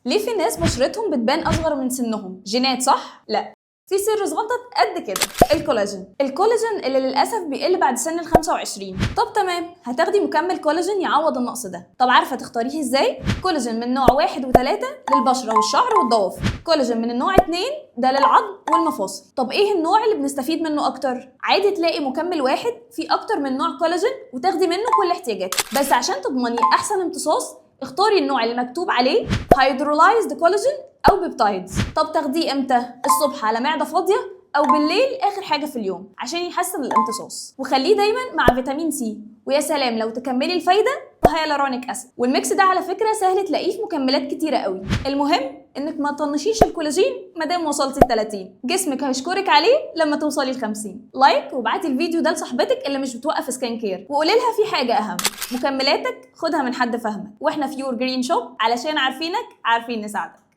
ليه في ناس بشرتهم بتبان اصغر من سنهم؟ جينات صح؟ لا، في سر صغنطط قد كده، الكولاجين. الكولاجين اللي للاسف بيقل بعد سن ال 25. طب تمام، هتاخدي مكمل كولاجين يعوض النقص ده. طب عارفه تختاريه ازاي؟ كولاجين من نوع 1 و3 للبشره والشعر والضوافر، كولاجين من النوع 2 ده للعظم والمفاصل. طب ايه النوع اللي بنستفيد منه اكتر؟ عادي تلاقي مكمل واحد فيه اكتر من نوع كولاجين وتاخدي منه كل احتياجاتك، بس عشان تضمني احسن امتصاص اختاري النوع اللي مكتوب عليه hydrolyzed collagen او peptides. طب تاخديه امتى؟ الصبح على معده فاضية او بالليل اخر حاجة في اليوم عشان يحسن الامتصاص، وخليه دايما مع فيتامين سي، ويا سلام لو تكملي الفايدة ب hyaluronic acid. وال mix ده على فكرة سهل تلاقيه في مكملات كتيرة قوي. المهم انك ما تطنشيش الكولاجين ما دام وصلتي ل 30، جسمك هيشكرك عليه لما توصلي ل 50. like وابعتي الفيديو ده لصاحبتك اللي مش بتوقف skin care، وقولي لها في حاجة اهم، مكملاتك خدها من حد فاهمك، واحنا في Your Green Shop علشان عارفينك عارفين نساعدك.